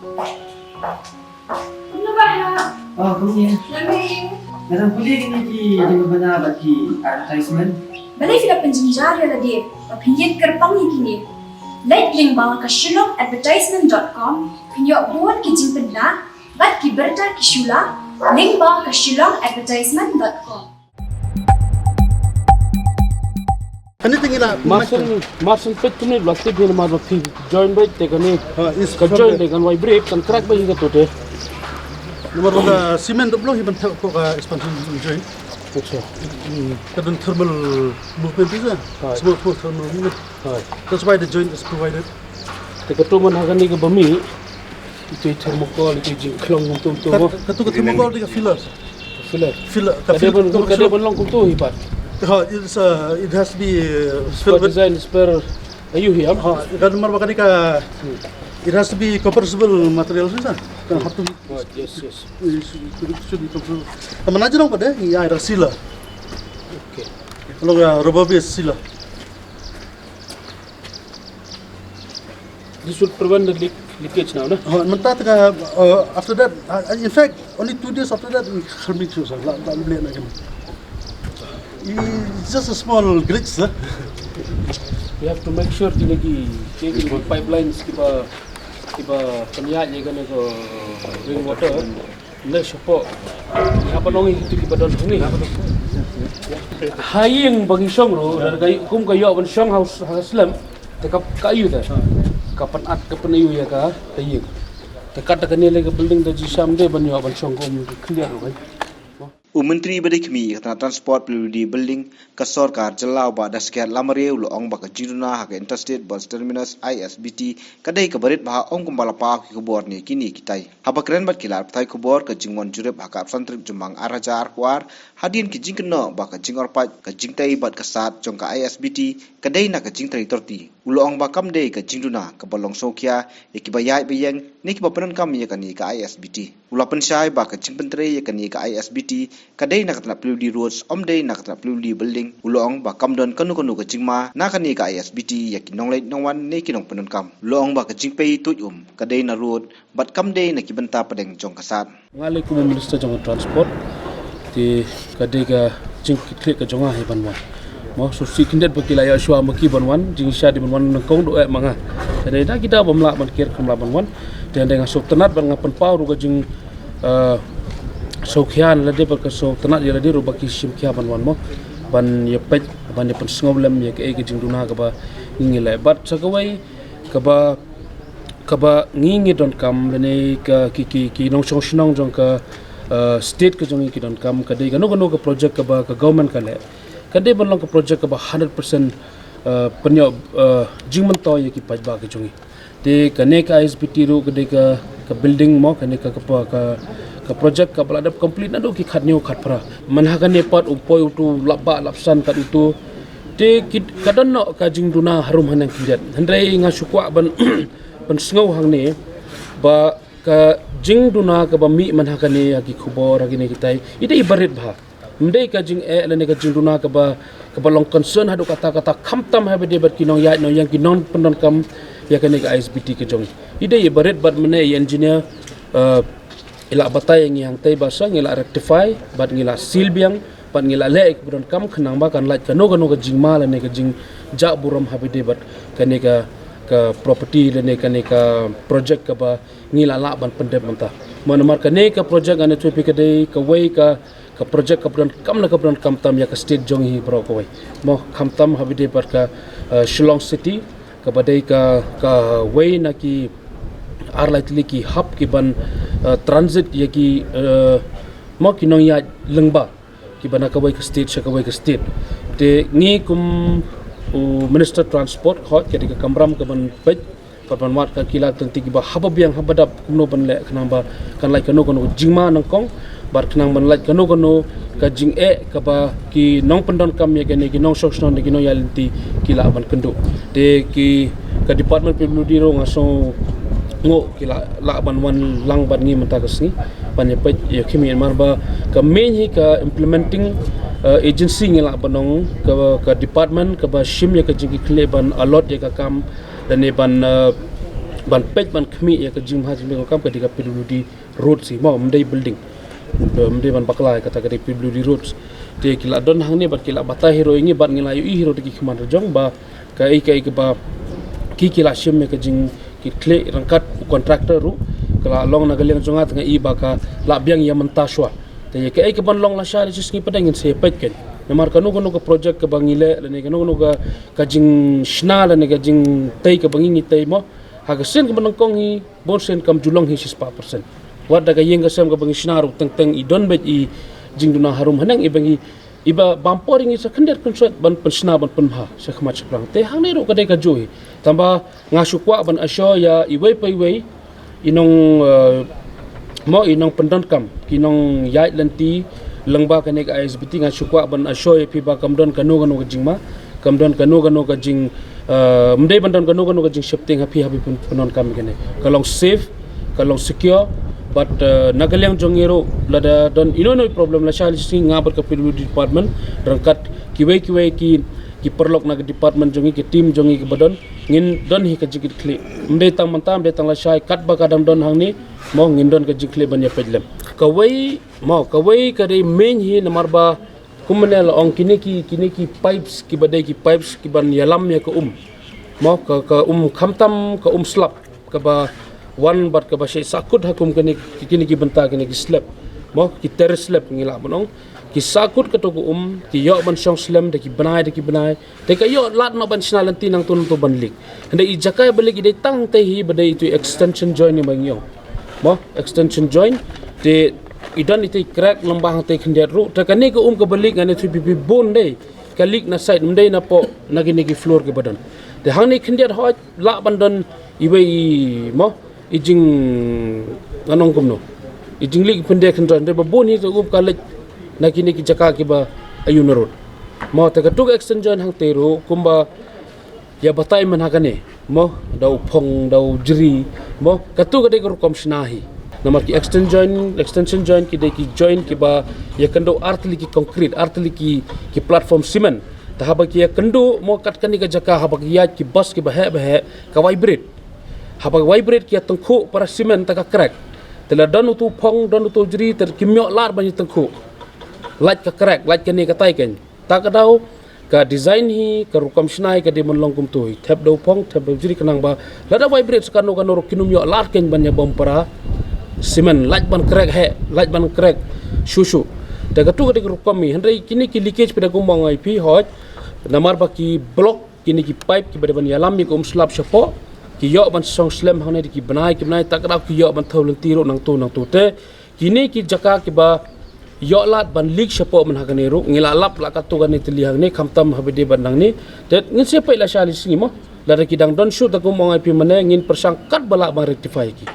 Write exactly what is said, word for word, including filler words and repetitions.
Kumno ba ha? Oh, kumne. Nga dang pule kine ki jingpynbna bad ki advertisement. Balei phi la pynjynjar ïa lade ba phin ïeng kyrpang ïa kine? Leit lyngba ka shillong advertisement dot com, phin ïoh bun ki jingpynbna bad ki bynta ki shula lyngba ka shillong advertisement dot com. Kane te ngi la Marson, Marson peit kumne plastic ni, namar ba phi join beit te kane. Ha, is ka from join the te kan wai break, kan crack beit hi kato te. Namar ba ka cement dop lo hi ban thep ko ka expansion join. Acha. Ka don thermal movement is a Right. small, small thermal movement. Hai. That's why the joint is provided. Te kato man ha kane kaba mih, ito i thermocol, ito i jingkhlong kumto kumto mo. Kato ka thermocol dei ka filler. Filler. Filler. Ka dei ban, ka dei ban long kumto hi pat. Ha, it's uh, it has to be uh, filled with. Design, spare. Ayu hi am. Ha, ka namar ba kane ka it has to be compressible material sa. Kan hap tu. Right, yes, yes. Should be compressible. Ka mana jong pat dei, ya, ira sealer. Okay. Long ya rubber base sealer. This will prevent the leak, leakage now, na? Oh, mynta te ka, uh, after that, uh, in fact, only two days after that, we can make sure, sir. La, la, la, la, It's just a small glitch, sir. We have to make sure kine ki, ki, ki pipelines kiba, kiba pynïaid ïa kane ka rainwater. Ne shapoh. Haba nong itu kiba don hangne. Ha ïing ba ngi shong ruh, lada ka kum ka ïoh ban shong ha u s-, ha slem, te ka, ka ïoh te. Ka pynat ka pynïoh ïa ka, ka ïing. Te kat da kane lei ka building da jingshisha ym dei ban ïoh ban shong kum khyndiat ruh, kan. U Myntri ba dei khmih ïa ka tnat Transport, P W D, Building, ka sorkar jylla, u Bah Daskiat Lamare, u la ong ba ka jingduna ha ka Interstate Bus Terminus, I S B T, ka dei kaba rit bha, ong kumba la paw ha ki khubor ne kine kitai. Haba kren bad ki lad pathai khubor, ka jingwan jurip ha ka arphew san tarik Jymmang ar hajar arphew ar, hadien ki jingkynnoh ba ka jingorpait, ka jingtei bad ka sad jong ka I S B T ka dei na ka jingtrei torti, u la ong ba kam dei ka jingduna kaba long sngewkhia ïa kiba ïaid ba ïeng ne kiba pyndonkam ïa kane ka I S B T. U la pynshai ba ka jingpyntrei ïa kane ka I S B T ka dei na ka tnat P W D Roads, ym dei na ka tnat P W D Building. U la ong ba kam don kano kano ka jingma na kane ka I S B T ïa ki nongleit nongwan ne ki nongpyndonkam. U la ong ba ka jingpei tuid um ka dei na road bad kam dei na ki bynta pdeng jong ka sad. Nga lei kum u Minister jong ka Transport, te ka dei ka jingkitkhlieh ka jong nga hi ban wan. Mo, sngewsih khyndiat ba ki la ïoh shuwa ma ki ban wan, jingshisha dei ban wan nyngkong, duh eh ma nga. Te dei da ki daw bym lah ban kiar, kam lah ban wan. Te hynrei nga sngewtynnat bad nga pynpaw ruh ka jing, eh, sngewkhia na lade bad ka sngewtynnat ïa lade ruh ba ki shim khia ban wan mo. Ban ïa peit, ban ïa pynsngewlem ïa kaei ka jingduna kaba ngi ngi leh. Bad sa kawei kaba, kaba ngi ngi donkam lane ka ki, ki, ki nongshong shnong jong ka, eh, state ka jong ngi ki donkam, ka dei kano kano ka project kaba ka government ka leh, ka dei ban long ka project kaba hundred percent, eh, pynïoh, eh, jingmyntoi ïa ki paidbah ka jong ngi. Te kane ka I S B T ruh ka dei ka, ka building mo, kane ka, ka, ka, ka project kaba la dep complete naduh ki khathynñiew khatphra. Man ha kane pat u poi utu lap bah lap san kat utu. Te ki, ka don noh ka jingduna harum haneng khyndiat. Hynrei nga shu kwah ban pynsngew hangne ba ka jingduna kaba mih man ha kane ha ki khubor ha kine kitai, i dei i ba rit bha. Ym dei ka jingeh lane ka jingduna kaba, kaba long concern haduh katta katta, khamtam haba ïadei bad ki nongïaid nongïeng, ki nongpyndonkam ïa kane ka I S B T ka jong ngi. I dei i ba rit bad mynne i engineer, eh, i la batai ïa ngi hangtei ba sa ngi la rectify bad ngi la seal biang bad ngi la leh ïa ki ba donkam khnang ba kan lait kano kano ka jingma lane ka jingjah burom haba ïadei bad kane ka, ka property lane kane ka project kaba ngi la lah ban pyndep mynta. Mo, namar kane ka project nga ne tip ka dei kawei ka, ka project kaba donkam na kaba donkam tam ïa ka state jong ngi baroh kawei. Mo, khamtam haba ïadei bad ka, eh, Shillong City, kaba dei ka, kawei na ki ar lai tylli ki hub ki ban, eh, transit ïa ki, eh, mo, ki nongïaid lyngba kiba na kawei ka state sha kawei ka state. Te ngi kum u Minister Transport, hooid ka dei ka kamram ka ban peit bad ban wad ka, ki lad ka lynti kiba haba biang haba dap kumno ban leh khnang ba kan lait kano kano ka jingma nyngkong bad khnang ban lait kano kano ka jingeh kaba ki nongpyndonkam ïa kane, ki nongshong shnong ne ki nongïaid lynti ki lah ban kynduh. Te ki, ka department P W D ruh nga sngewnguh ki lah, lah ban wan lang bad ngi mynta ka sngi ban ïa peit ïa khmih, namar ba ka main hi ka implementing, eh, agency ngi lah ban ong, ka, ka department kaba shim ïa ka jingkitkhlieh ban allot ïa ka kam lane ban, eh, ban peit ban khmih ïa ka jingma jingma kam ka dei ka P W D road shi mo, ym dei building. Ym dei ban bakla ïa kata, ka dei P W D road. Te ki la don hangne bad ki la batai hi ruh ïa ngi bad ngi la ïohi hi ruh da ki khmat jong ba kaei kaei kaba ki ki la shim ïa ka jingkitkhlieh ryngkat u contractor ruh ka la long na ka liang jong nga, te nga i ba ka la biang ïa mynta shuwa. Te ïa kaei kaban long lashai lashisngi pat ngin sa ïa peit kein. Namar kano kano ka project kaba ngi leh lane kano kano ka, ka jingshna lane ka jingtei kaba ngi ngi tei mo, ha ka sien kaba nyngkong hi bun sien kam ju long hi shispah percent. Wat da ka ïing ka sem kaba ngi shna ruh teng teng i don beit i jingduna harum haneng, iba ngi, iba bam por ngi sa khyndiat kynsoit ban pynshna ban pynbha sha khmat shaphrang. Te hangne ruh ka dei kajuh hi. Tangba nga shu kwah ban assure ïa iwei pa iwei i nong, eh, mo, i nongpyndonkam, ki nongïaid lynti lyngba kane ka I S B T, nga shu kwah ban assure ïa phi ba kam don kano kano ka jingma, kam don kano kano ka jing, eh, ym dei ban don kano kano ka jingsheptieng ha phi haba phi pyndonkam ïa kane. Ka long safe, ka long secure, bad, eh, na ka liang jong ngi ruh lada don ino ino i problem lashai lashisngi, nga bad ka P W D department ryngkat kiwei kiwei ki, ki paralok na ka department jong ngi, ki team jong ngi kiba don, ngin don hi ka jingkitkhlieh. Ym dei tang mynta, ym dei tang lashai, katba ka dang don hangne mo, ngin don ka jingkitkhlieh ban ïa peit lem. Kawei mo, kawei ka dei main hi namar ba kumne la ong kine ki, kine ki pipes kiba dei ki pipes kiban ïalam ïa ka um mo, ka, ka um khamtam ka um slap kaba wan bad kaba shait sahkut ha kum kine, kine ki bynta, kine ki slab mo, ki terrace slab ngi lah ban ong. Ki sahkut kato ka um, ki ïoh ban shong slem da ki bnai da ki bnai. Te ka ïoh lad noh ban shna lynti nangto nangto ban leak. Hynrei i jaka ba leak i dei tang te hi ba dei itu extension joint iba ngi ong mo, extension joint. Te i don ite i crack lyngba hangte khyndiat ruh. Te kane ka um kaba leak ngan ïathuh ïa phi, bun dei ka leak na side, ym dei napoh na kine ki floor kiba don. Te hangne khyndiat hooid lah ban don iwei i mo, i jing, ngan ong kumno, i jingleak pyndep khyndiat, hynrei ba bun hi ka um ka leit na kine ki jaka kiba aiu na road mo. Te kato ka extension joint hangte ruh kumba ïa batai mynha kane mo, da u phong, da u jri mo, kato ka dei ka rukom shna hi. Namar ki extension joint, extension joint ki dei ki joint kiba ïakynduh artylli ki concrete, artylli ki, ki platform cement. Te haba ki ïakynduh mo kat kane ka jaka, haba ki ïaid ki bus kiba heh ba heh, ka vibrate. Haba vibrate ki ïa tyngkhuh para cement te ka crack. Te la don uto u phong, don uto u jri, te kim ïoh lad ban ïa tyngkhuh. Lait ka crack, lait kane katai kein. Ta ka daw ka design hi, ka rukom shna hi ka dei ban long kumto hi. Thep da u phong, thep da u jri, khnang ba lada vibrate sa kano kano ruh kin ym ïoh lad kein ban ïa bom para cement, lait ban crack heh, lait ban crack shuh shuh. Te kato ka dei ka rukom hi. Hynrei kine ki leakage pat kumba nga ong ïa phi hooid, namar ba ki block kine ki pipe kiba dei ban ïalam ïa ka um slap shapoh, ki ïoh ban shong slem hangne da ki bnai ki bnai, ta ka daw ki ïoh ban thew lynti ruh nangto nangto. Te kine ki jaka kiba ïoh lad ban leak shapoh mynha kane ruh, ngi la lap la katto katne tylli hangne, khamtam haba dei bad nangne. Te ngin sa peit lashai lashisngi mo, lada ki dang don shuh, te kumba nga ong ïa phi mynne, ngin pyrshang katba lah ban rectify ki.